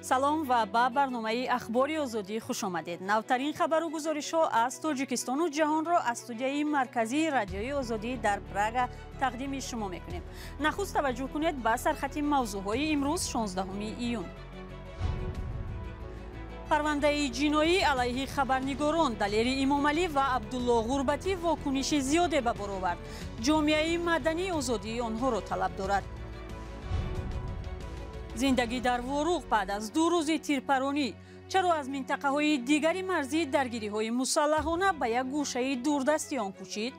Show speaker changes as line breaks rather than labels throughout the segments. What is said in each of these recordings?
Салом ва ба барномаи Ахбори Озодӣ хуш омадед. Навтарин хабару гузоришҳо аз Тоҷикистону ҷаҳонро аз студияи марказии Радиои Озодӣ дар Прага тақдими шумо мекунем. Нахуст таваҷҷӯҳ кунед ба сархати мавзӯъҳои имрӯз, 16 июн. Парвандаи ҷиноӣ алайҳи хабарнигорон Далери Имомалӣ ва Абдулло Ғурбатӣ вокуниши зиёде ба бор овард. Ҷомеаи маданӣ озодии онҳоро талаб дорад. Зиндагӣ дар Воруғ баъд аз 2 рӯзи тирпаронӣ. Чаро аз минтақаҳои дигари марзӣ даргириҳои мусаллаҳона ба як гӯшаи дурдасти он кӯчид?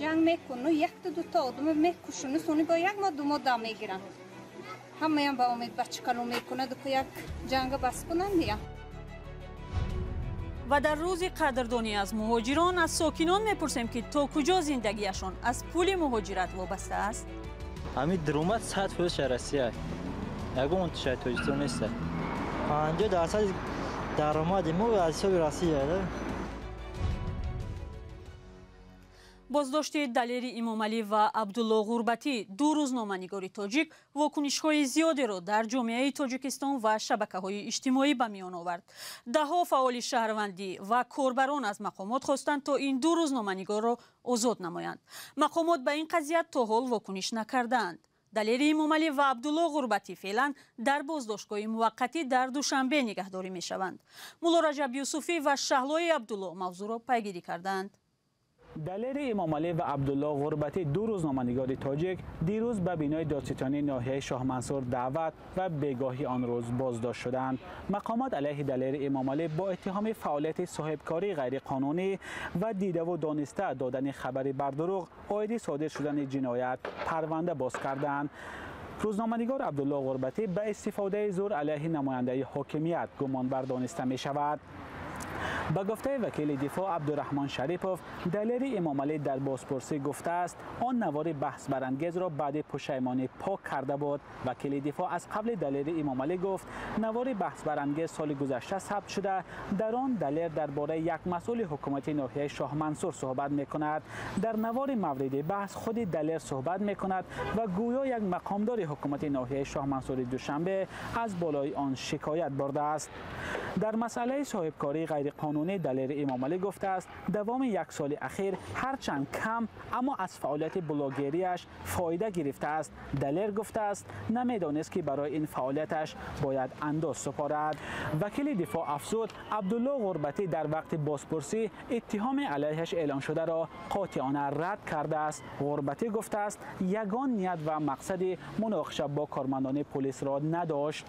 Ҷанг мекуну, якту дута одама мекушуну, сони бо як моҳ, 2 моҳ дам мегиранд. Ҳамаям ба умед бачакалу мекунад, ку як ҷанга бас кунанд я.
Ва дар рӯзи қадрдонӣ аз муҳоҷирон аз сокинон мепурсем, ки то куҷо зиндагиашон аз пули муҳоҷират вобаста аст.
Ҳамин даромад 100% Россия. Ягон тушай Тоҷикистон нест. 50% даромади мо аз ҳисоби Россия.
Боздошти Далери Имомалӣ ва Абдулло Ғурбатӣ, ду рӯзноманигори тоҷик, вокунишҳои зиёдеро дар ҷомеаи Тоҷикистон ва шабакаҳои иҷтимоӣ ба миён овард. Даҳҳо фаъоли шаҳрвандӣ ва корбарон аз мақомот хостанд, то ин ду рӯзноманигорро озод намоянд. Мақомот ба ин қазия то ҳол вокуниш накардаанд. Далери Имомалӣ ва Абдулло Ғурбатӣ феълан дар боздоштгоҳи муваққатӣ дар Душанбе нигаҳдорӣ мешаванд. Мулло Раҷаб Юсуфӣ ва Шаҳлои Абдулло мавзӯъро пайгирӣ кардаанд.
Далери Имомалӣ ва Абдулло Ғурбатӣ, ду рӯзноманигори тоҷик, дирӯз ба бинои додситонии ноҳияи Шоҳмансур даъват ва бегоҳи он рӯз боздошт шуданд. Мақомот алайҳи Далери Имомалӣ бо иттиҳоми фаъолияти соҳибкории ғайриқонунӣ ва дидаву дониста додани хабари бардурӯғ оиди содир шудани ҷиноят парванда боз карданд. Рӯзноманигор Абдулло Ғурбатӣ ба истифодаи зӯр алайҳи намояндаи ҳокимият гумонбар дониста мешавад. Ба гуфтаи вакили дифоъ Абдураҳмон Шарипов, Далери Имомалӣ дар бозпурсӣ гуфтааст, он навори баҳсбарангезро баъди пушаймонӣ пок карда буд. Вакили дифоъ аз қавли Далери Имомалӣ гуфт, навори баҳсбарангез соли гузашта сабт шуда, дар он Далер дар бораи як масъули ҳукумати ноҳияи Шоҳмансур суҳбат мекунад. Дар навори мавриди баҳс худи Далер суҳбат мекунад ва гӯё як мақомдори ҳукумати ноҳияи Шоҳмансури Душанбе аз болои он шикоят бурдааст. Дар масъалаи соҳибкории ғайриқонунӣ Далери Имомалӣ гуфтааст, давоми як соли ахир ҳарчанд кам, аммо аз фаъолияти блогериаш фоида гирифтааст. Далер гуфтааст, намедонист, ки барои ин фаъолияташ бояд андоз супорад. Вакили дифоъ афзуд, Абдулло Ғурбатӣ дар вақти бозпурсӣ иттиҳоми алайҳаш эълон шударо қотеона рад кардааст. Ғурбатӣ гуфтааст, ягон ният ва мақсади муноқиша бо кормандони полисро надошт.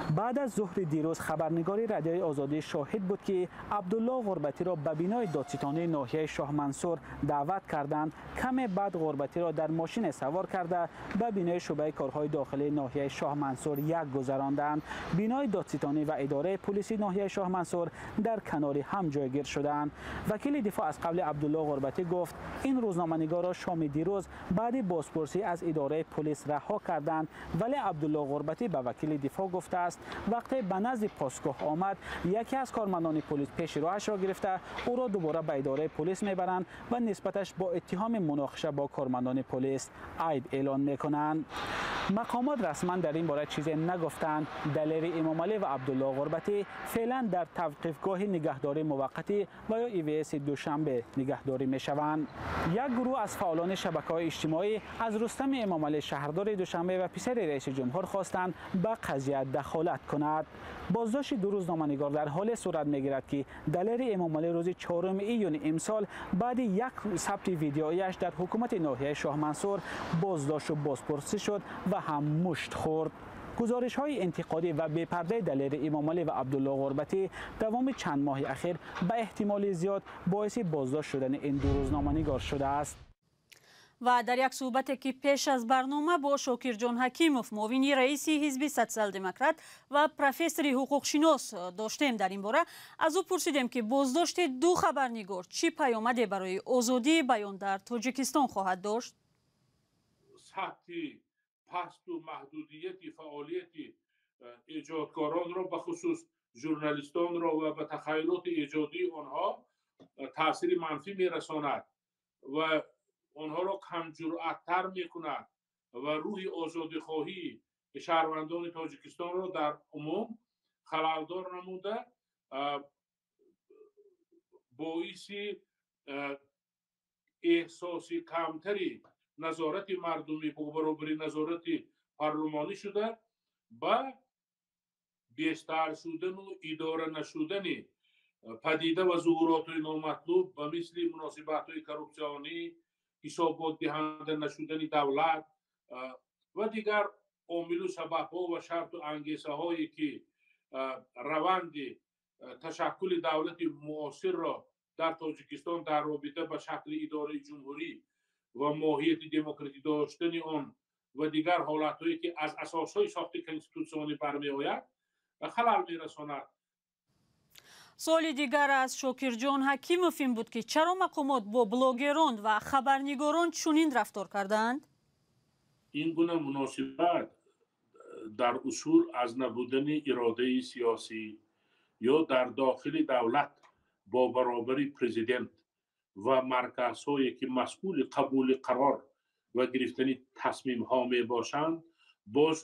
Баъд аз зуҳри дирӯз хабарнигори Радиои Озодӣ шоҳид буд, ки Абдулло Ғурбатиро ба бинои додситонии ноҳияи Шоҳмансур даъват карданд. Каме баъд Ғурбатиро дар мошине савор карда ба бинои шӯъбаи корҳои дохилии ноҳияи Шоҳмансур як гузаронданд. Бинои додситонӣ ва идораи полиси ноҳияи Шоҳмансур дар канори ҳам ҷойгир шуданд. Вакили дифоъ аз қавли Абдулло Ғурбатӣ гуфт, ин рӯзноманигорро шоми дирӯз баъди бозпурсӣ аз идораи полис раҳо карданд, вале Абдулло Ғурбатӣ ба вакили дифоъ гуфтааст, вақте ба назди посгоҳ омад, яке аз кормандони полис пеши роҳашро гирифта, ӯро дубора ба идораи полис мебаранд ва нисбаташ бо иттиҳоми муноқиша бо кормандони полис айб эълон мекунанд. Мақомот расман дар ин бора чизе нагуфтанд. Далери Имомалӣ ва Абдулло Ғурбатӣ феълан дар тавқифгоҳи нигаҳдории муваққатӣ ва ё ИВС Душанбе нигаҳдорӣ мешаванд. Як гурӯҳ аз фаъолони шабакаҳои иҷтимоӣ аз Рустами Эмомалӣ, шаҳрдори Душанбе ва писари раиси ҷумҳур хостанд ба қазия дахолат кунад. Боздошти ду рӯзноманигор дар ҳоле сурат мегирад, ки Далери Эмомалӣ рӯзи 4 июни имсол баъди як сабти видеояш дар ҳукумати ноҳияи Шоҳмансур боздошту бозпурсӣ шуд ва ҳам мушт хӯрд. Гузоришҳои интиқодӣ ва бепардаи Далери Имомалӣ ва Абдулло Ғурбатӣ давоми чанд моҳи ахир ба эҳтимоли зиёд боиси боздошт шудани ин ду рӯзноманигор шудааст.
Ва дар як суҳбате, ки пеш аз барнома бо Шокирҷон Ҳакимов, муовини раиси ҳизби Социал-демократ ва профессори ҳуқуқшинос доштем, дар ин бора аз ӯ пурсидем, ки боздошти ду хабарнигор чӣ паёмаде барои озодии баён дар Тоҷикистон хоҳад дошт.
Сатҳи пасту маҳдудияти фаъолияти эҷодкоронро, бахусус журналистонро ва ба тахайюлоти эҷодии онҳо таъсири манфӣ мерасонад ва онҳоро камҷуръаттар мекунад ва рӯҳи озодихоҳӣ шаҳрвандони Тоҷикистонро дар умум халалдор намуда, боиси эҳсоси камтари назорати мардумӣ бо баробари назорати парлумонӣ шуда, ба бештар шудану идора нашудани падида ва зуҳуротҳои номатлуб ба мисли муносибатҳои коррупсионӣ, ҳисоботдиҳанда нашудани давлат ва дигар омилу сабабҳо ва шарту ангезаҳое ки раванди ташаккули давлати муосирро дар Тоҷикистон дар робита ба шакли идораи ҷумҳурӣ ва моҳияти демократӣ доштани он ва дигар ҳолатҳое ки аз асосҳои сохти конститутсионӣ бармеояд халал мерасонад.
Суоли дигар аз Шокирҷон Ҳакимов ин буд, ки чаро мақомот бо блогерон ва хабарнигорон чунин рафтор кардаанд?
Ин гуна муносибат дар усул аз набудани иродаи сиёсӣ ё дар дохили давлат бо баробари президент ва марказҳое ки масъули қабули қарор ва гирифтани тасмимҳо мебошанд, боз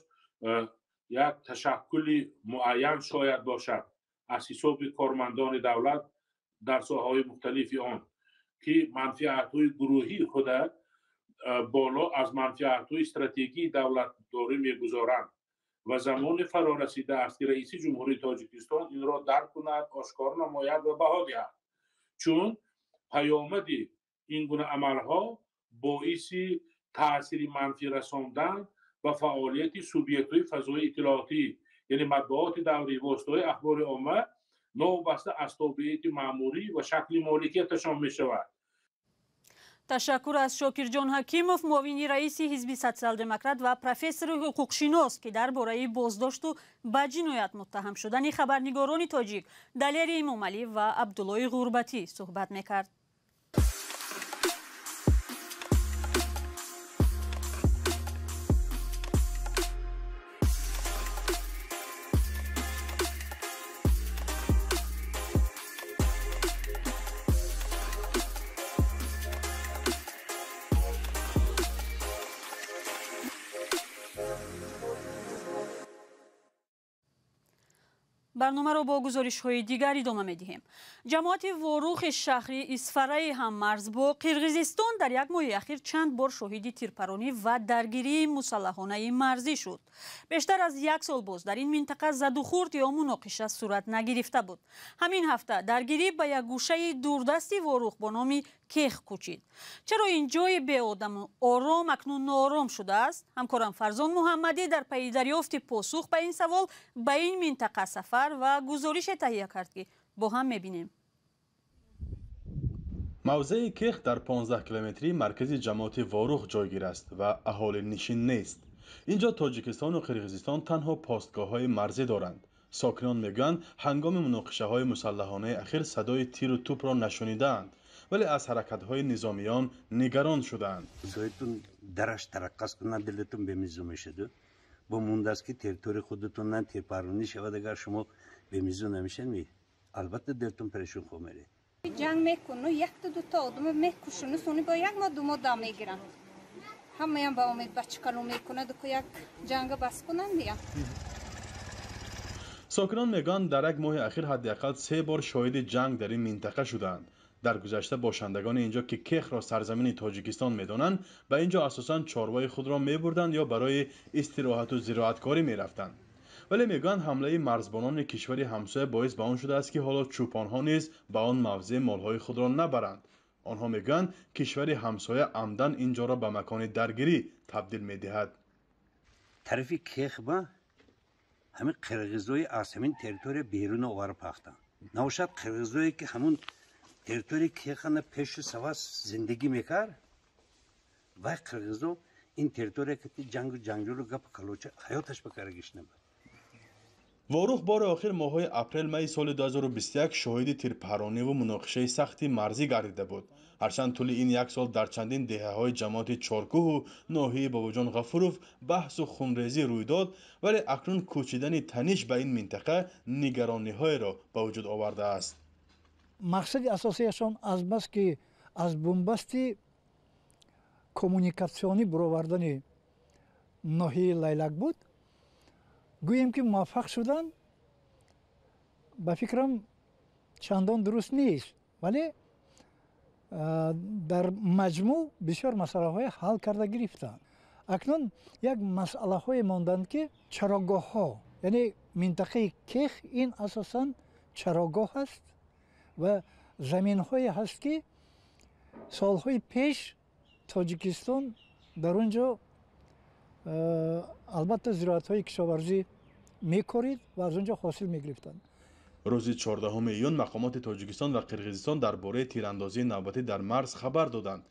як ташаккули муайян шояд бошад аз ҳисоби кормандони давлат дар соҳаҳои мухталифи он, ки манфиатҳои гурӯҳии худа боло аз манфиатҳои стратегии давлатдорӣ мегузоранд ва замоне фаро расидааст, ки раиси ҷумҳурии Тоҷикистон инро дарк кунад, ошкор намояд ва баҳо диҳад, чун паёмади ин гуна амалҳо боиси таъсири манфӣ расондан ба фаъолияти субъектҳои фазои иттилоотӣ, яъне матбуоти даврӣ, воситаҳои ахбори омма новобаста аз тобеияти маъмурӣ ва шакли моликияташон мешавад.
Ташаккур аз Шокирҷон Ҳакимов, муовини раиси ҳизби Социал-демократ ва профессори ҳуқуқшинос, ки дар бораи боздошту ба ҷиноят муттаҳам шудани хабарнигорони тоҷик Далери Эмомалӣ ва Абдуллои Ғурбатӣ суҳбат мекард. Барномаро бо гузоришҳои дигар идома медиҳем. Ҷамоати Ворухи шаҳри Исфараи ҳаммарз бо Қирғизистон дар як моҳи ахир чанд бор шоҳиди тирпаронӣ ва даргирии мусаллаҳонаи марзӣ шуд. Бештар аз як сол боз дар ин минтақа задухӯрд ё муноқиша сурат нагирифта буд. Ҳамин ҳафта даргирӣ ба як гӯшаи дурдасти Ворух бо номи Кех кӯчид. Чаро ин ҷои беодаму ором акнун ноором шудааст? Ҳамкорам Фарзон Муҳаммадӣ дар пайи дарёфти посух ба ин савол ба ин минтақа сафар ва гузорише таҳия кард, ки бо ҳам мебинем.
Мавзеи Кех дар 15 километрии маркази ҷамоати Ворух ҷойгир аст ва аҳолинишин нест. Инҷо Тоҷикистону Қирғизистон танҳо постгоҳҳои марзӣ доранд. Сокинон мегӯянд, ҳангоми муноқишаҳои мусаллаҳонаи ахир садои тиру тӯпро нашунидаанд, вале аз ҳаракатҳои низомиён нигарон шудаанд.
Зоитун дараш тараққас кунад, дилатун бемизу мешаду. Бо мондааст, ки территорияи худатон тирпаронӣ шавад, агар шумо бемизу намешавед, албатта дилтун парешон хоҳ меред.
Ҷанг мекуну, якта дута одама мекушуну, сони бо як моҳ ду моҳ дам мегиранд. Ҳамаям ба умед бачакалу мекунад, ку як ҷанга бас кунанд я.
Сокинон мегӯянд, дар як моҳи ахир ҳадди ақал се бор шоҳиди ҷанг дар ин минтақа шудаанд. Дар гузашта бошандагони инҷо, ки Кехро сарзамини Тоҷикистон медонанд, ба инҷо асосан чорвои худро мебурданд ё барои истироҳату зироаткорӣ мерафтанд. Вале мегӯянд, ҳамлаи марзбонони кишвари ҳамсоя боис ба он шудааст, ки ҳоло чӯпонҳо низ ба он мавзеъ молҳои худро набаранд. Онҳо мегӯянд, кишвари ҳамсоя амдан ин ҷоро ба макони даргирӣ табдил медиҳад.
Тарафи Кех ба ҳамин қирғизои аз ҳамин территория берун овара пахтанд. Навошад қирғизое, ки ҳамун территорияи Кехана пешу савас зиндагӣ мекард, вай қирғизо ин территория ки ҷангу ҷанҷолу гапу калоча ҳаёташ ба карагиш набуд.
Ворух бори охир моҳҳои апрел-майи соли 2021 шоҳиди тирпарониву муноқишаи сахти марзӣ гардида буд. Ҳарчанд тӯли ин як сол дар чандин деҳаҳои ҷамоати Чоркӯҳу ноҳияи Бобоҷон Ғафуров баҳсу хунрезӣ рӯй дод, вале акнун кӯчидани таниш ба ин минтақа нигарониҳоеро ба вуҷуд овардааст.
Мақсади асосияшон азбаски аз бунбасти коммуникатсионӣ буровардани ноҳияи Лайлак буд. Гӯем ки муваффақ шуданд, ба фикрам чандон дуруст нест, вале дар маҷмӯъ бисёр масъалаҳое ҳал карда гирифтанд. Акнун як масъалаҳое монданд ки чарогоҳҳо, яъне минтақаи Кех ин асосан чарогоҳ аст ва заминҳое ҳаст ки солҳои пеш Тоҷикистон дар он ҷо албатта зироатҳои кишоварзӣ мекорид ва аз он ҷо ҳосил мегирифтанд.
Рӯзи 14 июн мақомоти Тоҷикистон ва Қирғизистон дар бораи тирандозии навбатӣ дар марз хабар доданд.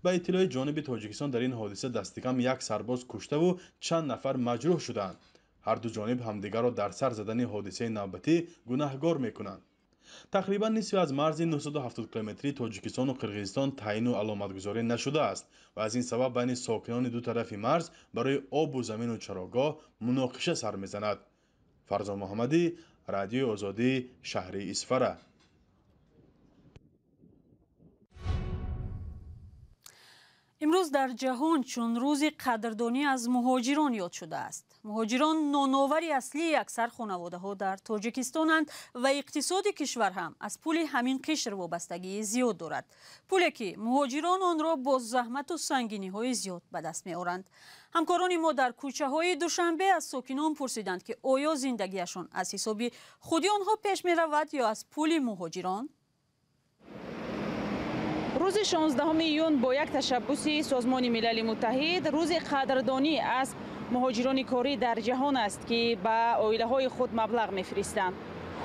Ба иттилои ҷониби Тоҷикистон дар ин ҳодиса дастикам як сарбоз куштаву чанд нафар маҷрӯҳ шуданд. Ҳар ду ҷониб ҳамдигарро дар сар задани ҳодисаи навбатӣ гунаҳгор мекунанд. Тақрибан нисфи аз марзи 970 километрии Тоҷикистону Қирғизистон таъину аломатгузорӣ нашудааст ва аз ин сабаб байни сокинони ду тарафи марз барои обу замину чарогоҳ муноқиша сар мезанад. Фарзон Муҳаммадӣ, Радиои Озодӣ, шаҳри Исфара.
Имрӯз дар ҷаҳон чун рӯзи қадрдонӣ аз муҳоҷирон ёд шудааст. Муҳоҷирон ноновари аслии аксар хонаводаҳо дар Тоҷикистонанд ва иқтисоди кишвар ҳам аз пули ҳамин қишр вобастагии зиёд дорад. Пуле ки муҳоҷирон онро бо заҳмату сангиниҳои зиёд ба даст меоранд. Ҳамкорони мо дар кӯчаҳои Душанбе аз сокинон пурсиданд ки оё зиндагиашон аз ҳисоби худи онҳо пеш меравад ё аз пули муҳоҷирон?
Рӯзи 16 июн бо як ташаббуси Созмони Милали Муттаҳид рӯзи қадрдонӣ аз муҳоҷирони корӣ дар ҷаҳон аст, ки ба оилаҳои худ маблағ мефиристанд.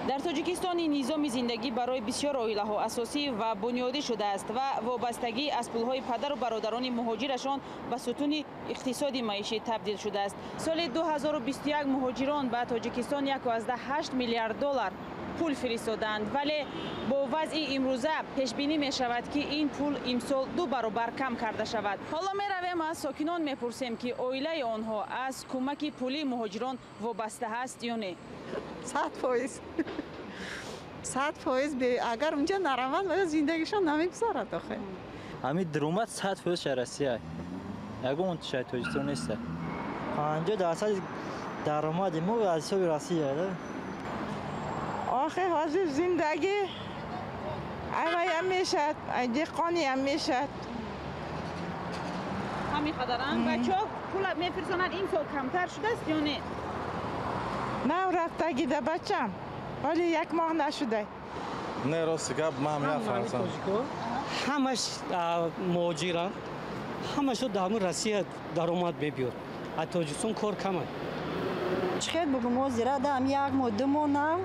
Дар Тоҷикистон ин низоми зиндагӣ барои бисёр оилаҳо асосӣ ва бунёдӣ шудааст ва вобастагӣ аз пулҳои падару бародарони муҳоҷирашон ба сутуни иқтисоди маишӣ табдил шудааст. Соли 2021 муҳоҷирон ба Тоҷикистон 1,8 миллиард доллар пул фиристоданд, вале бо вазъи имрӯза пешбинӣ мешавад, ки ин пул имсол 2 баробар кам карда шавад. Ҳоло меравем аз сокинон мепурсем, ки оилаи онҳо аз кӯмаки пулии муҳоҷирон вобаста ҳаст ё не.
100%. 100%. Агар унҷа нараванд, вая зиндагишон намегузарад охе.
Ҳамин даромад 100% Россия. Ягон шай Тоҷикистон нест. 50% даромади мо аз ҳисоби Россия.
آخه حاضر زندگی هم میشد، دهقانی هم میشد.
همین قدرم بچه ها پول میفرستانند این سال کمتر شده است یا نه؟
نه رفتگی ده بچم، ولی یک ماه نشده.
نه راست گپ من هم نفرستم.
همش مهاجران، همش در همون روسیه درآمد میبیاد. از تاجیکستان کار کمه.
چقدر بگم ما زیرا دم یک ماه دو ماه نه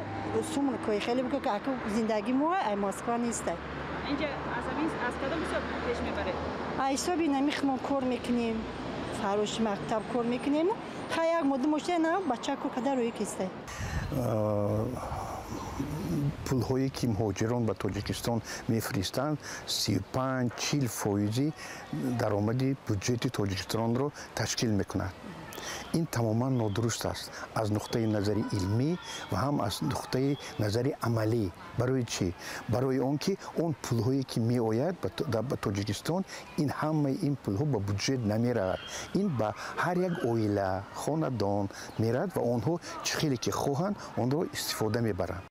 سوم کوی خیلی بگو که اکو زندگی ما ای مسکو نیست.
اینجا از همین از کدام حساب پیش میبره؟
حسابی نمیخ ما کار میکنیم، فروش مکتب کار میکنیم. خیلی یک ماه دو ماه نه بچه کو کدر روی کیسته.
Пулҳое ки муҳоҷирон ба Тоҷикистон мефиристанд 35-40 фоизи даромади буҷети Тоҷикистонро ташкил мекунад. Ин тамоман нодуруст аст аз нуқтаи назари илмӣ ва ҳам аз нуқтаи назари амалӣ. Барои чӣ? Барои он ки он пулҳое ки меояд ба Тоҷикистон, ин ҳамаи ин пулҳо ба буҷет намеравад. Ин ба ҳар як оила, хонадон меравад ва онҳо чӣ хеле ки хоҳанд онро истифода мебаранд.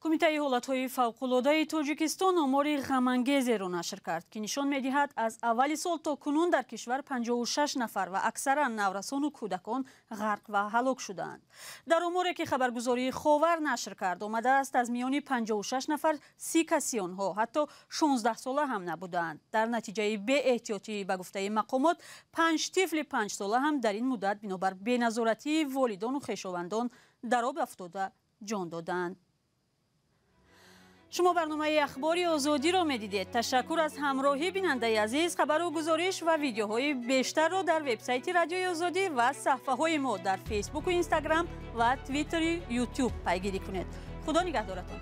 Кумитаи ҳолатҳои фавқулодаи Тоҷикистон омори ғамангезеро нашр кард, ки нишон медиҳад аз аввали сол то кунун дар кишвар 56 нафар ва аксаран наврасону кӯдакон ғарқ ва ҳалок шудаанд. Дар оморе ки хабаргузории Ховар нашр кард омадааст аз миёни 56 нафар 30 каси онҳо ҳатто 16 сола ҳам набудаанд. Дар натиҷаи беэҳтиётӣ ба гуфтаи мақомот 5 тифли 5 сола ҳам дар ин муддат бинобар беназоратии волидону хешовандон дар об афтода ҷон додаанд. Шумо барномаи Ахбори Озодиро медидед. Ташаккур аз ҳамроҳӣ бинандаи азиз. Хабару гузориш ва видеоҳои бештарро дар вебсайти Радиои Озодӣ ва саҳифаҳои мо дар Фейсбуку Инстаграм ва Твиттери Ютуб пайгирӣ кунед. Худо нигаҳдоратон.